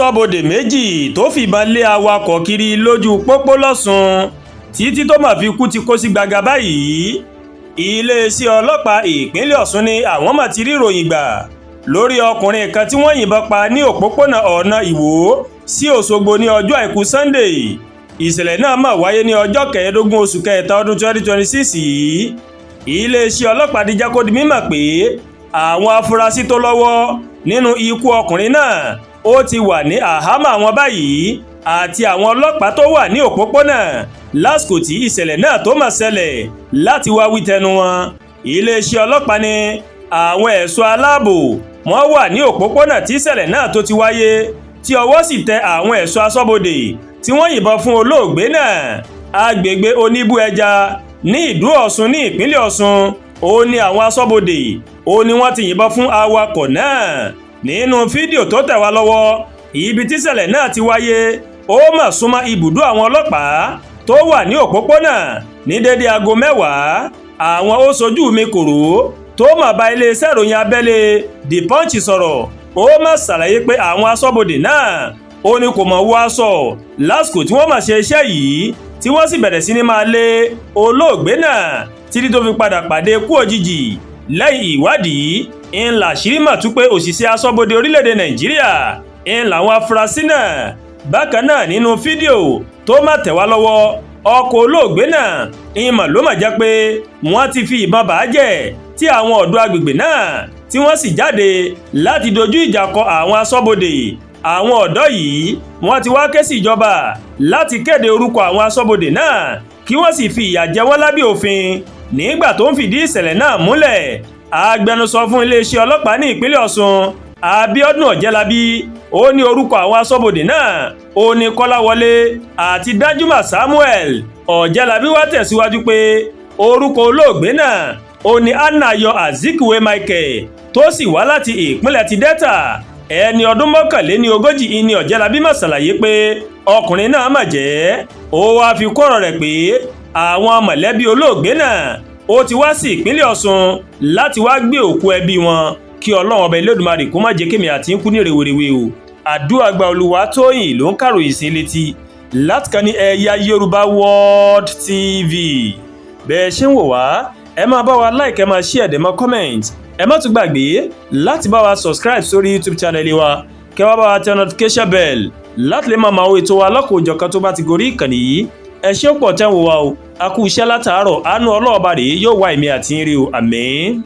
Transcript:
Aṣọ́bodè méjì tó fìbọn lé awakọ̀ kiri lójú pópó lọ́sùn títí tó mà fi kú ti kó sí gbàgà báyìí. Iléeṣẹ́ ọlọ́pàá ìpínlẹ̀ Ọ̀ṣun ní àwọn mà ti rí ìròyìn gbà lórí ọkùnrin kan tí wọ́n yìnbọn pa ní òpópónà ọ̀nà Ìwó sí Òṣogbo ní ọjọ́ Àìkú Sunday. Ìṣẹ̀lẹ̀ náà mà wáyé ní ọjọ́ 15 oṣù kẹta ọdún 2026 yìí. Iléeṣẹ́ ọlọ́pàá ti jẹ́ kó di mímọ̀ pé àwọn afurasí tó lọ́wọ́ nínú ikú ọkùnrin náà ó ti wà ní àhámọ́ àwọn báyìí, àti àwọn ọlọ́pàá tó wà ní òpópónà lásìkò tí ìṣẹ̀lẹ̀ náà tó mà ṣẹlẹ̀ láti wá wí tẹnu wọn. Iléeṣẹ́ ọlọ́pàá ní àwọn ẹ̀ṣọ́ aláàbò wọ́n wà ní òpópónà tí ìṣẹ̀lẹ̀ náà tó ti wáyé, tí ọwọ́ sì tẹ àwọn ẹ̀ṣọ́ aṣọ́bodè tí wọ́n yìnbọn fún olóògbé náà. Agbègbè Oníbú Ẹja ní Ìdó Ọ̀ṣun ní ìpínlẹ̀ Ọ̀ṣun ó ní àwọn aṣọ́bodè ó ní wọ́n ti yìnbọn fún awakọ̀ náà. Nínú fídíò tó tẹ̀ wá lọ́wọ́, ibi tíṣẹ̀lẹ̀ náà ti wáyé ó mà súnmọ́ ibùdó àwọn ọlọ́pàá tó wà ní òpópónà ní dédé aago 10. Àwọn ó sojú mi kòrò tó mà bá iléeṣẹ́ ìròyìn abẹ́lé The Punch sọ̀rọ̀, ó mà ṣàlàyé pé àwọn aṣọ́bodè náà ó ní kò mọ̀ wọ aṣọ lásìkò tí wọ́n mà ṣe iṣẹ́ yìí, tí wọ́n sì bẹ̀rẹ̀ sí ní máa lé olóògbé náà títí tó fi padà pàdé kú òjijì. Lẹ́yìn ìwádìí ń làṣírí mà tú pé òṣìṣẹ́ aṣọ́bodè orílẹ̀-èdè Nàìjíríà ń làwọn afurasí náà. Bákan náà, nínú fídíò tó má tẹ̀ wá lọ́wọ́, ọkọ̀ olóògbé náà ìmọ̀ ló mà jẹ́ pé wọ́n ti fi ìbọn bà á jẹ́, tí àwọn ọ̀dọ́ agbègbè náà tí wọ́n sì jáde láti dojú ìjà kọ àwọn aṣọ́bodè. Àwọn ọ̀dọ́ yìí wọ́n ti wá ké sí ìjọba láti kéde orúkọ àwọn aṣọ́bodè náà, kí wọ́n sì fi ìyà jẹ wọ́n lábẹ́ òfin. Nígbà tó ń fìdí ìṣẹ̀lẹ̀ náà múlẹ̀, agbẹnusọ fún iléeṣẹ́ ọlọ́pàá ní ìpínlẹ̀ Ọ̀ṣun, Abíọ́dún Ọ̀jẹ́lábí, ó ní orúkọ àwọn aṣọ́bodè náà ó ní Kọ́láwọlé àti Danjuma Samuel. Ọ̀jẹ́lábí wá tẹ̀síwájú pé orúkọ olóògbé náà ó ní Anayo Azikiwe Michael, tó sì wá láti ìpínlẹ̀ ti Delta, ẹni ọdún 41. Ìní Ọ̀jẹ́lábí mà ṣàlàyé pé ọkùnrin náà mà jẹ́. Ó wáá fi kọ́rọ̀ rẹ̀ pé àwọn mọ̀lẹ́bí olóògbé náà ó ti wá sí ìpínlẹ̀ Ọ̀ṣun láti wá gbé òkú ẹbí wọn. Kí Ọlọ́run Ọba Elédùmarè kó má jẹ́ kémi àti ń kú ní rèwerèwe o. Àdúrà gba. Olúwatóyìn ló ń kàròyìn sí létí láti kan ní Ẹ̀yà Yorùbá World TV. Bẹ́ẹ̀ ṣe ń wò wá, ẹ máa bá wa like, ẹ máa share, ẹ máa comment. Ẹ má tún gbàgbé láti bá wa subscribe sórí YouTube channel wa, kẹ́ wá bá wa tẹ notification bell láti lè máa máa wo ètò wa lọ́kùnjọ̀kan tó bá ti gorí ìkànnì yìí. Ẹ ṣé pọ̀ tẹ́ ń wò wá o. A kú iṣẹ́ látàárọ̀. Àánú ọlọ́ọ̀ba rèé yóò wá èmi àti yín rí o. Àmín.